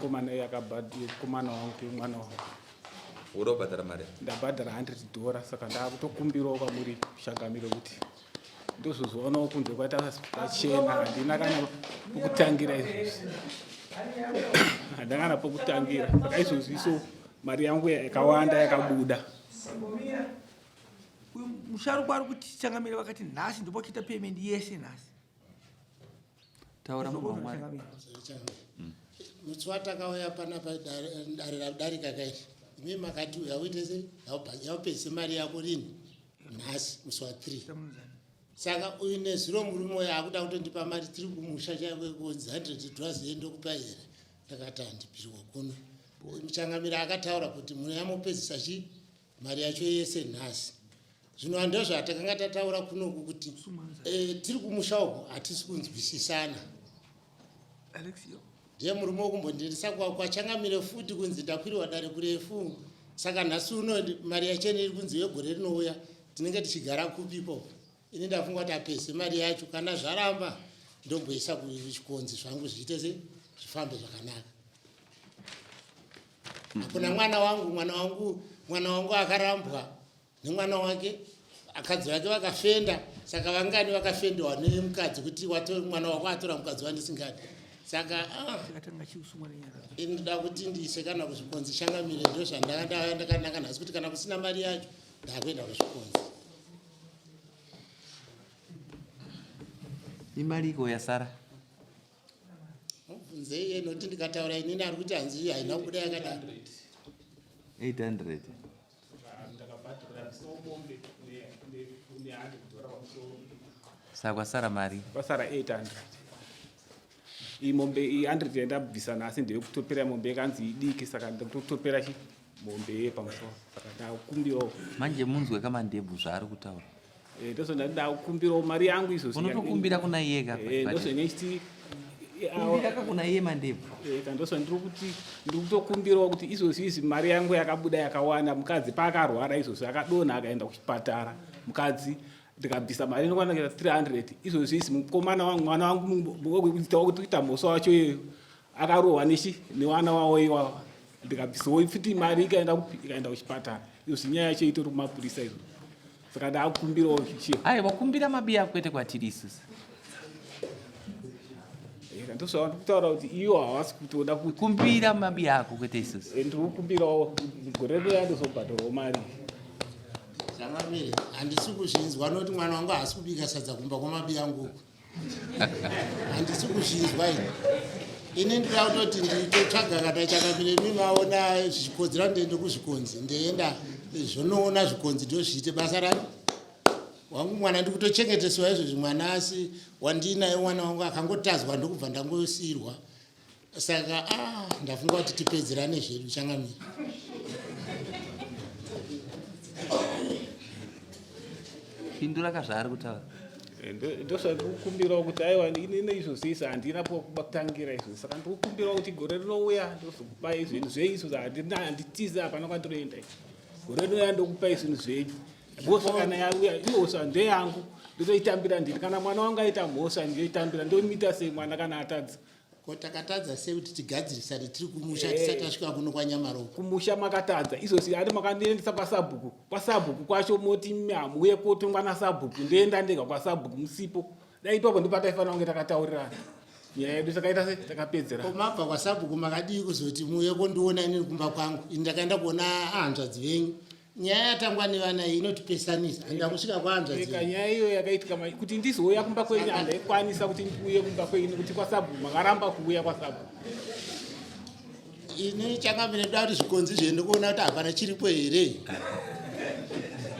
yemukomana yemukomana wangu yemwana wangu. Uda kubhadhara mari? Ndabhadhara 100 dollar saka ndakutokumbirawo kwamuri changamire kuti ndozozvionawo kunze kwaita pachena handina kana pokutangira izvozvi handina kana pokutangira saka izvozvi so mari yangu yakawanda yakabuda. Uyu musharukwa ari kuti changamire vakati nhasi ndopakuita payment yese nhasi. Taura munhu waMwari. Musi watakauya panapa dare radarika kairi imi makati uya uite sei yaupedzise mari yako rini nhasi musi wa 3 saka uyu nezuro murume uyo akuda kutondipa mari tiri kumusha chaiko kunzi 100 dollars yendokupa here ndakati handipirwa kuno muchangamire akataura kuti munhu chi mari yacho yese nhasi zvino ndozvatakanga tataura kunoku kuti eh, tiri kumusha uku hatisi kunzwisisana ndiye murume wekumbondiendesa kwachangamire futi kunzi ndakwiriwa dare kurefu saka nhasi uno mari yachene iri kunzi yegore rinouya tinenge tichigara kupi ikoko ini ndafunga kuti apese mari yacho kana zvaramba ndomboisa kuchikonzi zvangu zviite se zvifambe zvakanaka hakuna mwana wangu mwana wangu mwana wangu akarambwa nemwana wake akadzi vake vakafenda saka vangani vakafendewa nemukadzi kuti mwana wako atora mukadzi wandisingadi saka ah, inoda kuti ndiise kana kuzvikonzi changamire ndo zvandakanaka nhasi kuti kana kusina mari yacho ndakuenda kuzvikonzi imari iko yasara Mubvunzei iye nokuti ndikataura inini ari kuti hanzi haina kubuda yakadaro. 800. Saka kwasara mari. Kwasara 800. Iyi mombe iyi 100 yandabvisa nhasi ndeyekutopera mombe yakanzi idiki saka ndakutopera chi mombe iye pamusoro saka ndakumbirawo. Manje munzwe kamandebvu zvaari kutaura. Eh, ndozvo ndakumbirawo mari yangu izvozvi. Unotokumbira kuna iye ka. Eh, ndozvo nechiti kumbira ka kuna iye mandebvu. Eh, ndozvo ndiri kuti ndiri kutokumbirawo kuti izvozvi izvi mari yangu yakabuda yakawanda mukadzi paakarwara izvozvi akadonha akaenda kuchipatara mukadzi ndikabvisa mari inokwana kuita 300 izvozvi izvi mukomana wangu mwana wangu wekuita mhosva wacho iyoyo akarohwa nechi newana wawo iwawa ndikabvisawo futi mari ikaenda kupi ikaenda kuchipatara izvozvi nyaya yacho itori kumapurisa izvo saka ndakumbirawo chichi aiwa kumbira mabiya kwete kwatiri isusu ndosvawa ndikutaura kuti iwo hawasi kutoda kuti kumbira mabiya ako kwete isusu eh, ndiri kukumbirawo gore riya ndozobhadharawo mari changamire handisi kuzvinzwa nokuti mwana wangu haasi kubika sadza kumba kwamabiya angu uku handisi kuzvinzwa ini ini ndinoda kutoti nditotsvaga kana chakamire mi maona zvichikodzera ndiende kuzvikonzi ndeenda zvonoona zvikonzi ndozviite basa rani wangu mwana ndikutochengeteswa izvozvi mwana asi wandiinaye mwana wangu akangotadzwa ndokubva ndangosiirwa saka ah, ndafunga kuti tipedzerane zvedu changamire pindura ka zvaari kutaura eh, ndozvandikukumbirawo kuti aiwa inini izvozvi izvi handina pokutangira izvozvi saka ndikukumbirawo kuti gore rinouya ndozokupai zvinhu zvenyu izvozvi handitize hapana kwandinoenda gore rinouya ndokupai zvinhu zvenyu mhosva kana yauya imhosva ndeyangu ndotoitambira ndini kana mwana wangu aita mhosva ndinoitambira ndomuita sei mwana kana atadza Ko takatadza sei kuti tigadzirisane tiri kumusha eh. tisati tasvika kuno kwaNyamaropa? Kumusha makatadza izvozvi ani makandiendesa kwasabhuku kwasabhuku kwacho moti hamuuye kotongwa nasabhuku ndoenda ndega kwasabhuku musipo dai ipapo ndipo pataifanira kunge takataurirana nyaya yedu takaita se takapedzera. Ko mabva kwasabhuku makadii kuzoti muuye kondiona inini kumba kwangu ini ndakaenda kuona hanzvadzi venyu nyaya yatangwa nevana iyi inotipesanisa handida kusvika kwahanzvadzi nyaya iyo yakaitika kuti ndizouya kumba kwenyu handaikwanisa kuti ndiuye kumba kwenyu kuti kwasabhu makaramba kuuya kwasabhu ini changamire ndoda kuti zvikonzi zviende kuona kuti hapana chiripo here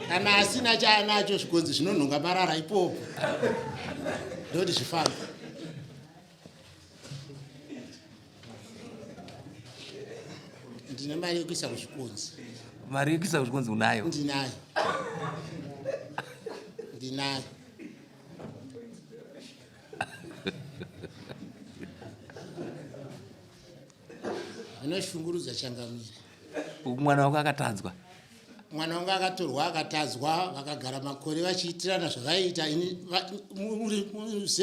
kana asina chaanacho zvikonzi zvinonhonga marara ipopo ndoti zvifambe ndine mari yekuisa kuzvikonzi mari yekuisa kuzvikonzi unayo ndinayo ndinayo zvinoshungurudza changamire mwana wako akatadzwa mwana wangu akatorwa akatadzwa vakagara makore vachiitirana zvavaiita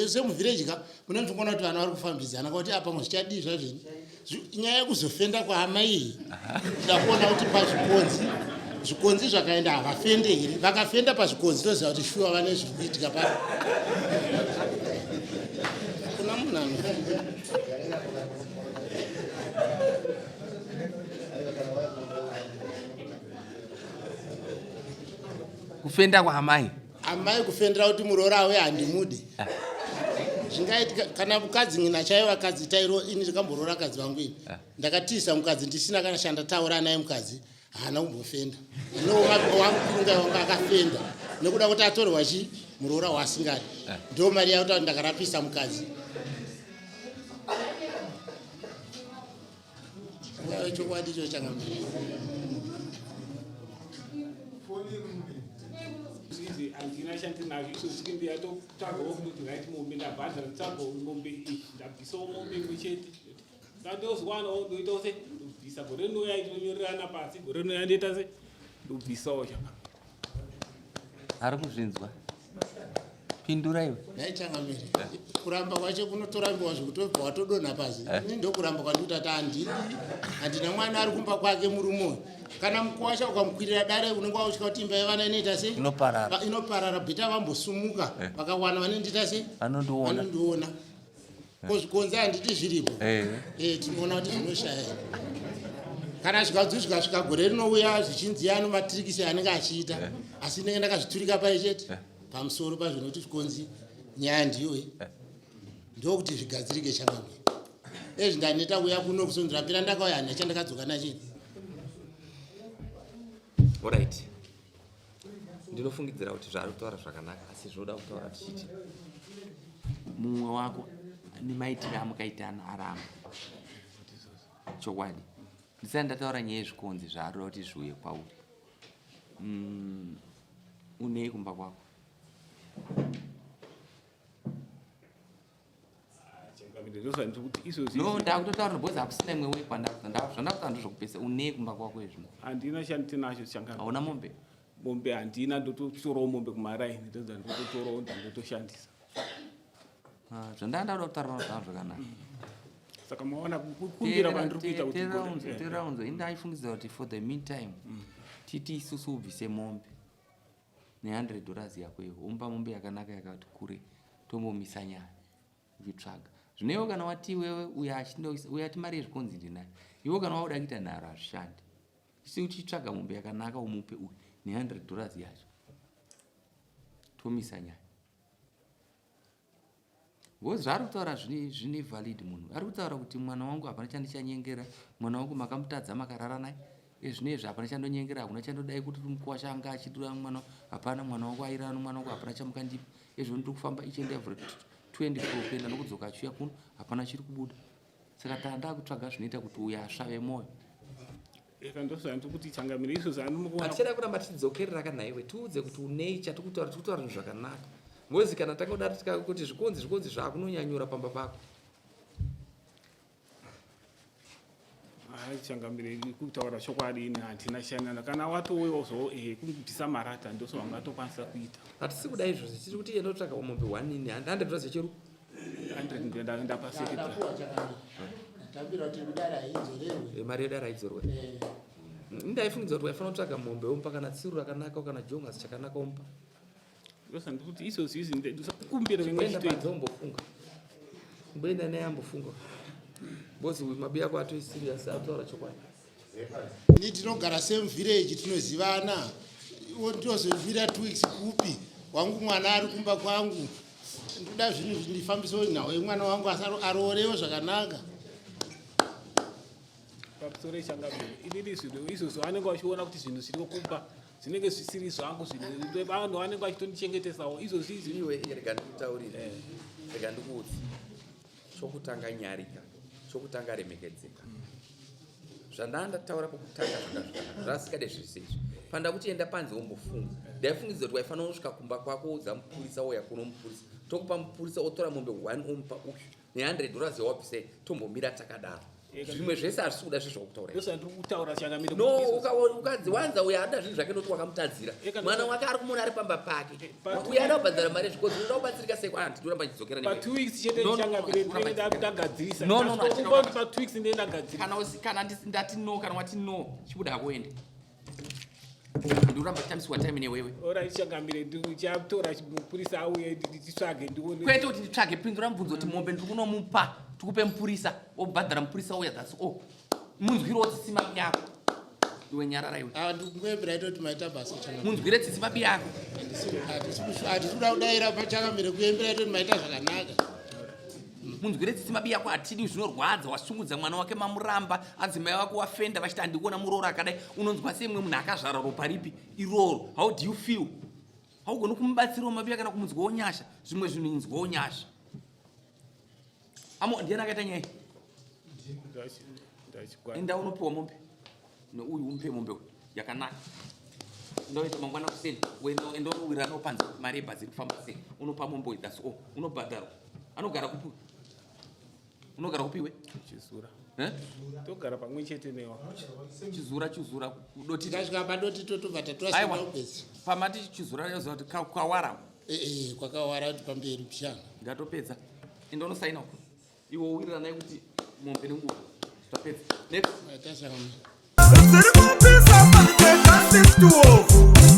semuvhireji ka mune muchikuona kuti vana vari kufambidzana kuti apa zvichadii zvazvini Nyaya yekuzofenda kwaamai iyi ndakuona kuti pazvikonzi zvikonzi zvakaenda havafende here? Vakafenda pazvikonzi toziva kuti shuwa vane zviri kuitika pa kuna munhu anofenda. Kufenda kwaamai. Amai kufendera kuti muroora auye handimude. Ah. Zvingaitika kana mukadzi ngina chaiyo vakadzi tairo ini ndikamboroora kadzi vangu ini. Ah. Ndakatiza mukadzi ndisina kana chandataura naye mukadzi haana kumbofenda. No wangu wanga akafenda nekuda kuti atorwa chi muroora waasingadi. Ah. Ndo mari yakuti ndakarapisa mukadzi. Chokwadi icho changamire. Handina chandinacho izvozvi ndiyatotsvagawo kuti right mombe ndabhadhara nditsvagawo mombe iyi ndabvisawo mombe imwe chete ndandozwanawo ndoitawo se ndobvisa gore rinouya ndinonyorerana pasi gore rinouya ndoita se ndobvisawo chaka ari kuzvinzwa pindura iwe nhai changamire kuramba kwacho kunotorambiwa zvekutobva watodonha pasi eh. ini ndokuramba kwandikuti ati handidi handina mwana ari kumba kwake murume uyu kana mukuwasha ukamukwirira dare unenge wautya kuti imba yevana inoita sei inoparara inoparara bhita vambosumuka eh. vakawana vanondiita sei vanondiona ko zvikonzi handiti zviripo eh. eh, tinoona kuti zvinoshaya kana zvikadzi zvikasvika gore rinouya zvichinzi ano matirikisi anenge achiita eh. asi ndinenge ndakazviturika pai chete pamusoro pazvo nokuti zvikonzi nyaya ndiyoyi ndokuti zvigadzirike changamwe ezvi ndaneta kuuya kuno kusonzirapira ndakauya handina chandakadzoka nachini orit ndinofungidzira kuti zvaari kutaura zvakanaka asi zvinoda kutaura tichiti mumwe wako nemaitiro amukaitana aramba chokwadi ndisati ndataura nyaya yezvikonzi zvaarikuda kuti zviuye kwauri mm, unei kumba kwako No, ndakutotaura because hakusina imwe way kwandakuta zvandakuta ndozvokupesa unei kumba kwako izvi handina chandinacho changa hauna mombe mombe handina ndototorawo mombe kumaraini ndodza ndototorawo ndandotoshandisa ah, zvandanga ndakuda kutaura zvanga zvakanaka saka maona kukumbira kwandiri kuita kuti teraunzo ini ndaifungidzira kuti for the meantime mm. titi isusu ubvise mombe ne100 dollars yako iyo womupa mombe yakanaka yakati kure tombomisa nyaya uchitsvaga zvino iwe kana wati iwewe uyo uyo ati mari yezvikonzi ndinayo iwe kana wakuda kuita nharo hazvishandi isi uchitsvaga mombe yakanaka umupe uyu ne100 dollars yacho tomisa nyaya Because zvaari kutaura zvine zvine valid munhu. Ari kutaura kuti mwana wangu hapana chandichanyengera, mwana wangu makamutadza makarara naye. Ezvino izvi hapana chandonyengera, hakuna chandodai kuti mukuwasha anga achitora mwana, hapana mwana wangu airara nomwana wangu hapana chamukandipa. Ezvo ndiri kufamba each and every 24 kuenda nokudzoka achiuya kuno, hapana chiri kubuda. Saka tanda kutsvaga zvinoita kuti uyo asvave moyo. Ndozvandiri changamire izvozvo andinokuona. Hatichada kuramba tichidzokerera ka nhaiwe tiudze kuti unei chatikutaura tikutaura zvinhu zvakanaka. Ngozi kana tangodaro tikakuti zvikonzi zvikonzi zvakunonyanyura pamba pako. Hayi changamire kutaura chokwadi ini handina shanana kana watouyawo zvo eh kubvisa marata ndosvo wangatokwanisa kuita. Hatisi kuda izvozvo tiri kuti enda utsvaga mombe one ini handi zvecheru. Eh, mari yedare haidzorwe eh. Ndaifungidza kuti waifanira kutsvaga mombe womupa kana tsiru rakanaka kana jongas chakanaka womupa ndosandikuti izvozvi izvi ndisakumbira ombofunga mboenda naye ambofunga bozi uyu mabi ako atoi serious ataura chokwadi Ini tinogara same village tinozivana. Ndozovira 2 weeks kupi? Wangu mwana ari kumba kwangu. Ndoda zvinhu ndifambisewo nhau yemwana wangu aroorewo zvakanaka. Pamusoro echangamire inini zvinhu izvozvo vanenge vachiona kuti zvinhu zviri kumba zvinenge zvisiri zvangu zvinhu vanhu vanenge vachitondichengetesawo izvozvi izvi. Iwe rega ndikutaurire. Eh. Rega ndikuudze. Chokutanga nyarika, chokutanga remekedzeka. Zvandanga ndataura pokutanga zvanga zvakanaka, zvasingade zvese izvi. Pandakuti enda panze wombofunga, ndaifungidzira kuti waifanira kusvika kumba kwako woudza mupurisa wouya kuno mupurisa, tokupa mupurisa otora mombe one omupa uyu ne100 dollars yawabvisai, tombomira takadaro. Zvimwe zvese hazvisi kuda zvezvakutaura. Ndozvandiri kutaura changamire. No, ukadziwanza uyo ada zvinhu zvake noti wakamutadzira. Mwana wake ari kumuona ari pamba pake. Uyo ada kubhadhara mari yezvikoro, unoda kubatsirika sei? Ah, ndoramba ndichidzokera Pa 2 weeks chete changamire, ndinenge ndagadzirisa. No, no, no. Pa 2 weeks ndinenge ndagadzirisa. Kana kana ndati no, kana wati no, chibuda hako uende. Ndikuramba tichitambiswa time newewe. Ora changamire, ndichatora mupurisa auye nditsvage ndione. Kwete kuti nditsvage, pindura mubvunzo kuti mombe ndiri kunomupa, tikupe mupurisa, wobhadhara mupurisa ouya, that's all. Munzwire tsitsi mabi yako. Iwe nyarara iwe. Ah, ndikungoyembera itoti maita basa changamire. Munzwire tsitsi mabi yako. Hatisi kuda kudaira pachangamire, kuyembera itoti maita zvakanaka. Munzwire tsitsi mabi yako, hatidi zvinorwadza. Wasungudza mwana wake, mamuramba, adzimai wako wafenda vachiti handikuona muroora akadai. Unonzwa sei mumwe munhu akazvara ropa ripi iroro? How do you feel? Haugoni kumubatsirawo mabiya kana kumunzwawo nyasha? Zvimwe zvinhu inzwawo nyasha. Amo ndiani akaita nyaya? Enda unopiwa mombe neuyu, umupe mombe yakanaka. Ndoita mangwana kuseni, enda unowirana panze mari yebhazi iri kufamba sei, unopa mombe uyu, that's all. Unobhadharwa. Anogara kupi? Unogara kupiwe? Chizura. Eh? Togara pamwe chete newa. Chizura, Chizura kudoti. Tikasvika padoti totobva tatora Aiwa. simba upedzi. Pamati Chizura yoziva kuti kwawara. Ee, kwakawara kuti pamberi pishana. Ndatopedza. Enda unosaina uko. Iwe uwiriranai kuti mombe nenguva. Tapedza. Next. Maita changamire. Zviri kupisa panze kasi 12.